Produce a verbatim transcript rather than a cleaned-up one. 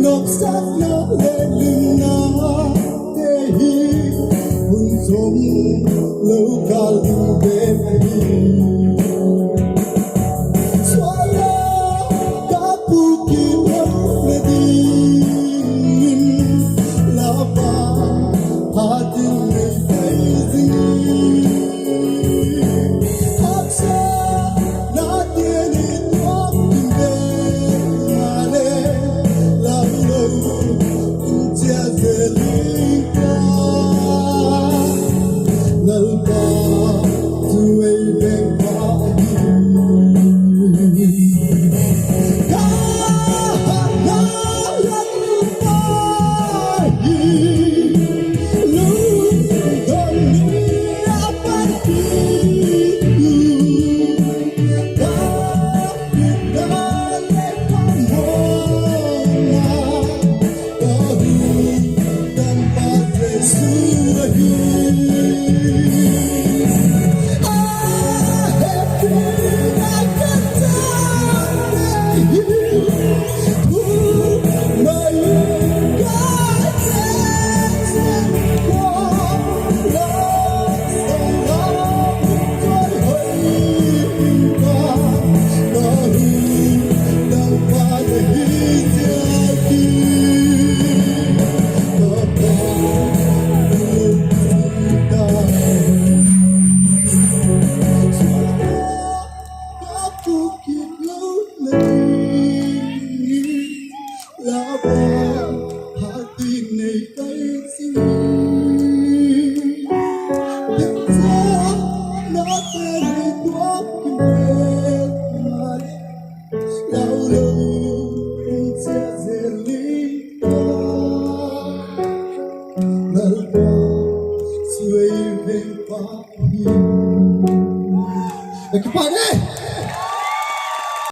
Nopsakna leh limnate hi hun chom lo kâl ding bep ahi. Suala ka pu kit lona dingin, Lalpa phat in nei kai zing. Haksatnate nei tuak ding bep maleh, lau lo in chia zel ding ka, Lalpa chu ei veng pa hi. Ka hatna Lalpa hi, lungdon ni a panpi u, ka pina le ka mawna, ka hukdampa Jesu ahi. A hepina ka chate hi, thu mai ka chate hi, la sa la, Ka kipak e.